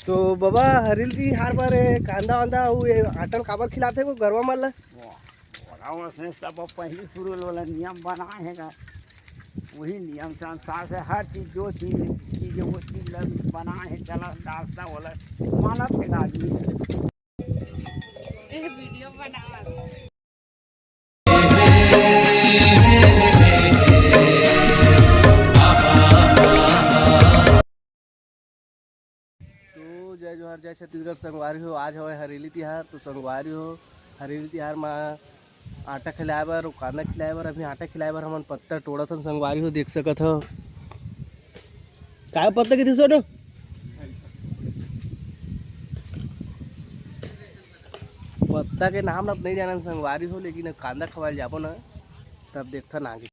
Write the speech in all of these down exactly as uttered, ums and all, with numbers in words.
तो बाबा, हरेली तिहार बर ए कांदा वांदा अउ ए आटा ल काबर खिलाथे वो गरवा मन ल? वाह, ओला उसने सब पहिली शुरू ले ओला नियम बनाए हे गा। वही नियम के अनुसार से हर चीज, जो चीज, चीज वो चीज ल बनाए हे, चला नाश्ता ओला मानत हे गा आदमी। ए वीडियो बनावा। तो जय जोहार, जय छत्तीसगढ़ संगवारी हो। आज हवय हरेली तिहार। तो संगवारी हो, हरेली तिहार म आटा खिलाए बर अउ कांदा खिलाए बर, अभी आटा खिलाए बर हमन पत्ता टोड़त हन संगवारी हो, देख सकत हो। काय पत्ता कहिथे सोनू? पत्ता के नाम ल नइ जानन संगवारी हो, लेकिन अब कांदा खवाए ल जाबो ना, तब देखथन आगे।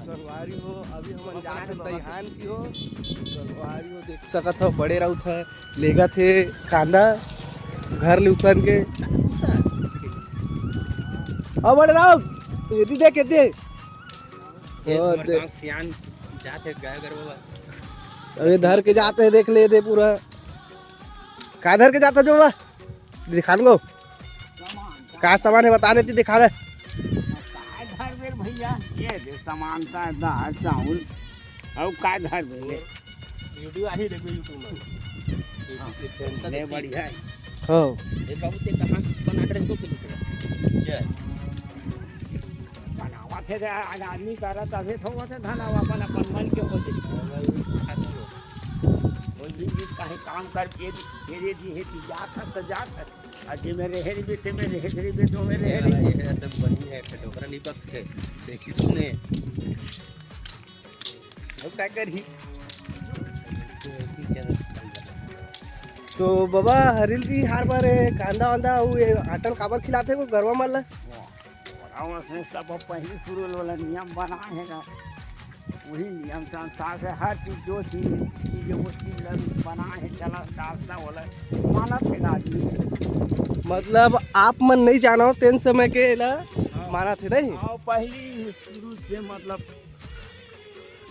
संगवारी हो, अभी हमन जात हन दईहान की हो। संगवारी हो, देख सकत हो, बड़े राउत ह लेगत हे कांदा घर ले उसन के। अब बड़े राउत, एती देख, एती। ये ओ, हमर देख। गाँव के सियान जात हे गाय गरवा। अबे धर के जात हे, देख ले दे पूरा। का धर के जात हे जो बा? दिखा न गो। का सामान हे बता देती, दिखा दे। काय धर बेर भैया, ये दे सामान का दाल चावल। अउ काय धर बेर ले? वीडियो आही देखबे YouTube में। हाँ। ये फैन का ले देखी। बढ़िया है। हाँ। ये बाबू ते कहाँ बना के रखो किलो का? चल। बनावत हे रे, आज आदमी करत तभे तो होत हे धन, अब अपन, अपन मन के हो जाई। कोई भी चीज काहे काम करके दे दे दी है कि जा सकत, जा सकत। आ जे में रहे रहिबे, ते में रहे रहिबे, तो में रहे रहिबे। ये है, तब बनी है, फिर ओकरा नहीं पकते। देखी सुने। अब का करही? तो बाबा, हरेली तिहार बर ए कांदा वांदा अउ ए आटा ल काबर खिलाथे वो गरवा मन ल? वाह, उसने सब पहिली शुरू वाला नियम बनाए हे गा। वही नियम के अनुसार से हर चीज, जो चीज, चीज वो चीज ल बनाए हे, चला नाश्ता वाला मानत हे गा आदमी। मतलब आप मन नहीं जानो, तेन समय के ला हाँ। मानत हे नहीं? हाँ, पहली शुरू से मतलब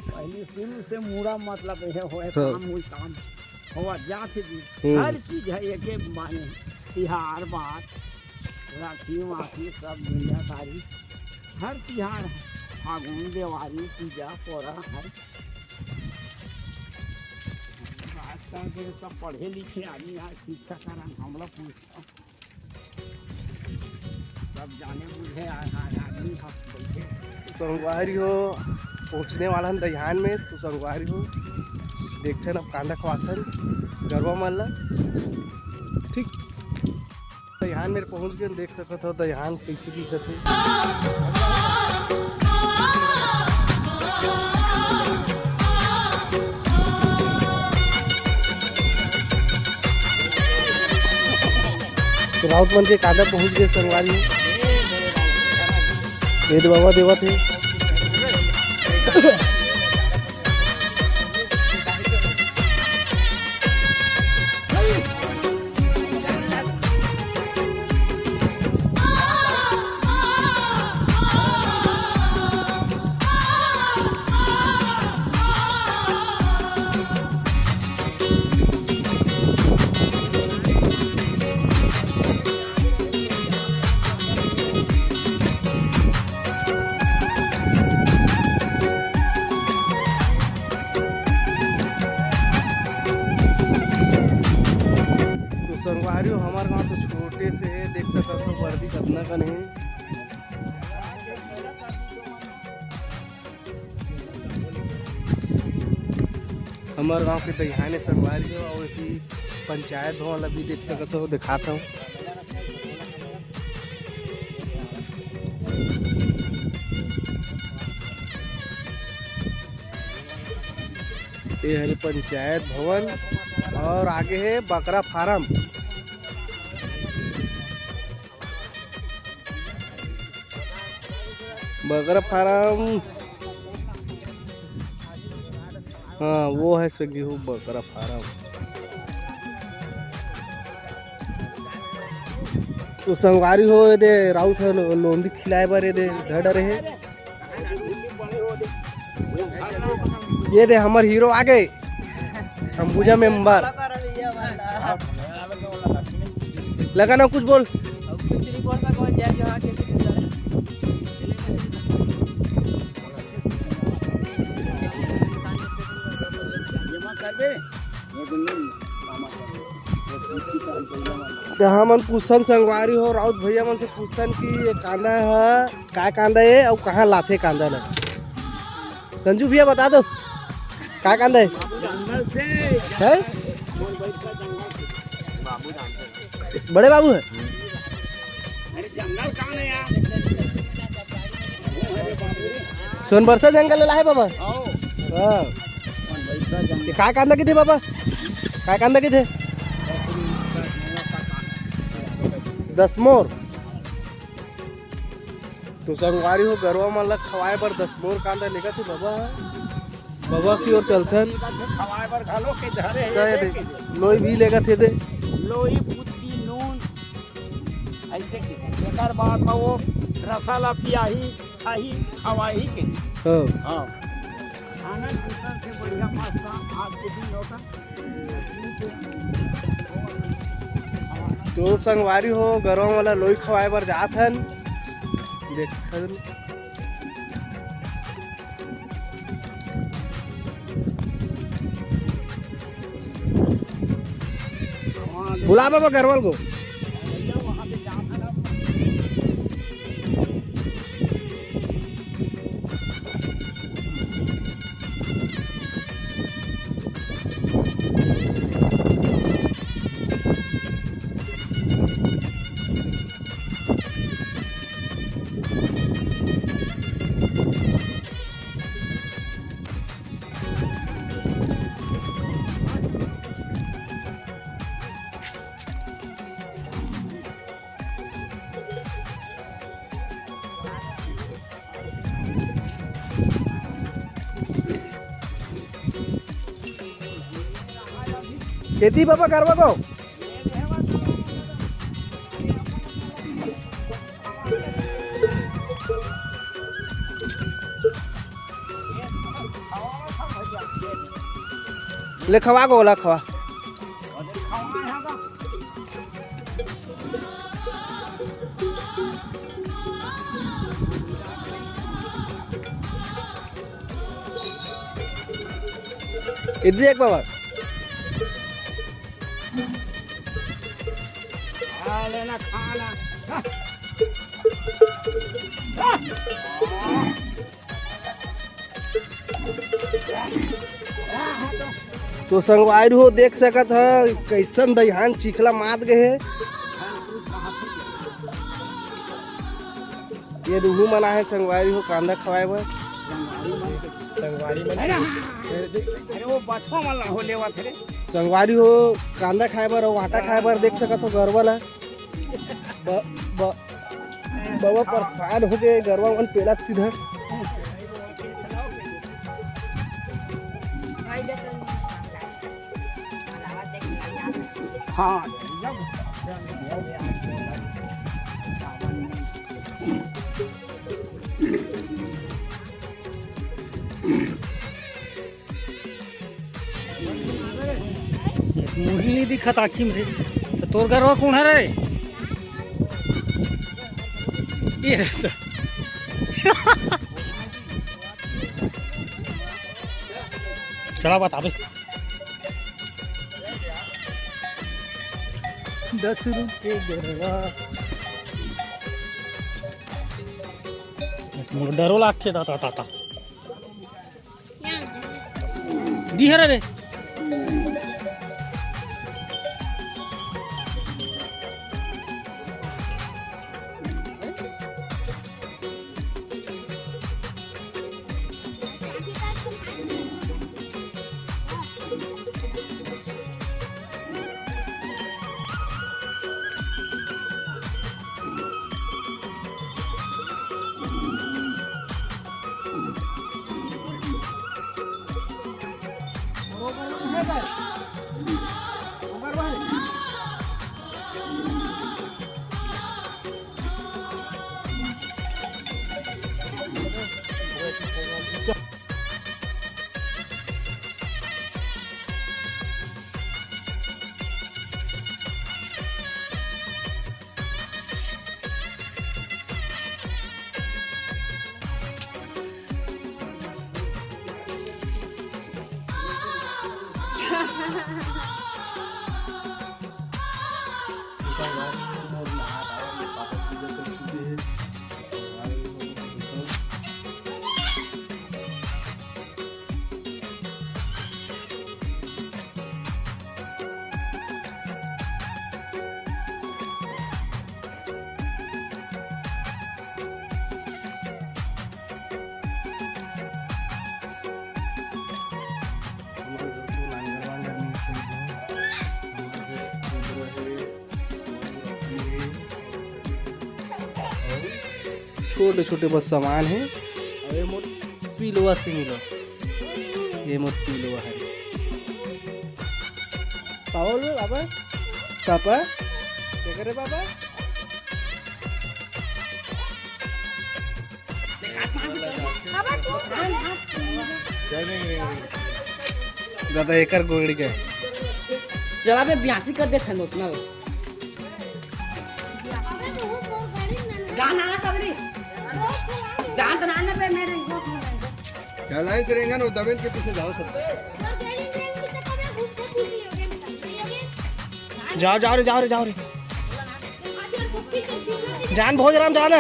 पहले शुरू से मुड़ा मतलब ये होए हाँ। काम, वही काम होवा जात हे जी। हम्म। हर चीज है एक एक माने, तिहार बात, राखी वाखी सब दुनियादारी, हर तिहार है। फागुन, देवारी, पूजा, पोरा है। आजकल के सब पढ़े लिखे आदमी आज शिक्षा कारण हमला पूछ सब जाने बूझे आ-, आ-, आदमी ह बइठे। तो संगवारी हो, पहुँचने वाला हन दईहान में। तो संगवारी हो, देखथन अब कांदा खवाथन गरवा मन ला। ठीक, दईहान में पहुँच गए, देख सकत हो दईहान कैसे दिखत हे। तो राउत मन के कांदा पहुंच गए संगवारी। ये तो बाबा देवत हे। तो संगवारी हो, हमार गांव तो छोटे से हे, देख सकत हो वर्दी कतना कन हे। हमर गांव के दईहान हे संगवारी हो, अउ एती पंचायत भवन ला भी देख सकत हो, दिखात हो। ये हरे पंचायत भवन अउ आगे हे बकरा फार्म। बकरा फारम। हाँ, वो है संगी हो बकरा फारम। तो संगवारी हो, ये दे राउत है लो-, लोंदी खिलाए बर ये दे ढड़ रहे। ये दे हमर हीरो आ गए, अंबुजा मेंबर। लगा ना कुछ बोल। तो हमन पूछथन संगवारी हो, राउत भैया मन से पूछथन कि ये कांदा ह, काय कांदा ये अउ कहाँ लाथे कांदा ल? संजू भैया बता दो, काय कांदा है? जंगल से। है? बड़े बाबू है। अरे जंगल कहाँ है यार? सोनबरसा जंगल ले लाहे बाबा। हाँ। ये काय कांदा किथे बाबा? काय कांदा किथे? दसमोर। तो संगवारी हो, गरवा मन ला खवाए बर दसमोर कांदा लेगथे बाबा। बाबा की ओर चलथन। खवाए बर घलो के धरे हे, का ये दे? लोई भी लेगथे दे। लोई, बुत्ती, नून, ऐसे के। एकर बाद म वो रसा ला पियाही, खाही, खवाही के। हाँ। हाँ। आनंद कुशल से बढ़िया मस्त आज के दिन होता। तो संगवारी हो, गरवा वाला लोई खवाए बर जात हन। देखथन। बुला बाबा गरवा ल को। खेती बाबा करवा को। ले खवा को, ओला खवा। इधर एक बाबा। खा लेना, खा ना। तो संगवारी हो, देख सकत ह, कैसन दईहान चिखला मात गए हे। ये रूहू मना है संगवारी हो, कांदा खवाए बर। संगवारी मन। अरे, अरे, वो बचवा मन ला हो लेवत हे रे। संगवारी हो, कांदा खाए बर अउ आटा खाए बर देख सकत हो गरवा ला। ब-, ब-, बाबा परेशान हो गए, गरवा मन पेलत सीधा। हाँ। मुड़ी नहीं दिखत आँखी में रे। तो तोर गरवा कौन है रे? ये तो। चला बताबे। दस रुपये गरवा। मोर डरो लागथे, ता, ता, ता, ता। दिहर रे। संगवारी हो, मोर नहा धोए ले पापा पूजा कर चुके हे। संगवारी हो, मोर छोटे छोटे बस सामान हे। अउ ये मोर पिलवा से मिलो, ये मोर पिलवा हे। पावल बे बाबा, पापा, क्या करे बाबा? दादा एकर गोड़ के। चला बे, ब्यासी कर दे थन उतना। गाना आ सगरी। जान तो ना ना पे मेरे। चला इस रेंगन वो दबेन के पीछे जाओ सब। जाओ, जाओ रे, जाओ रे, जाओ रे। जान भोज राम जान।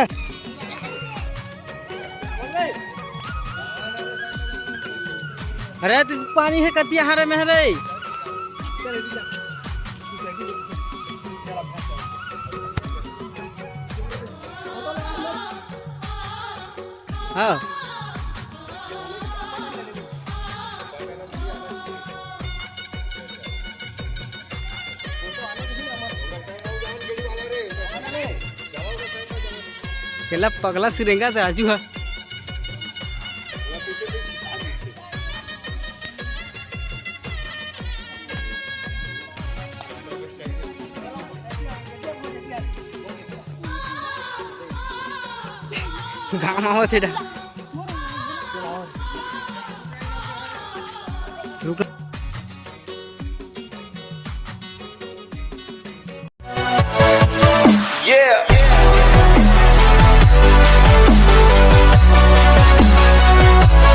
अरे तू पानी हे कतिया हरे में हरे। हाँ। तेला पगला सिरेंगा त राजू हा। गाना होथे डा।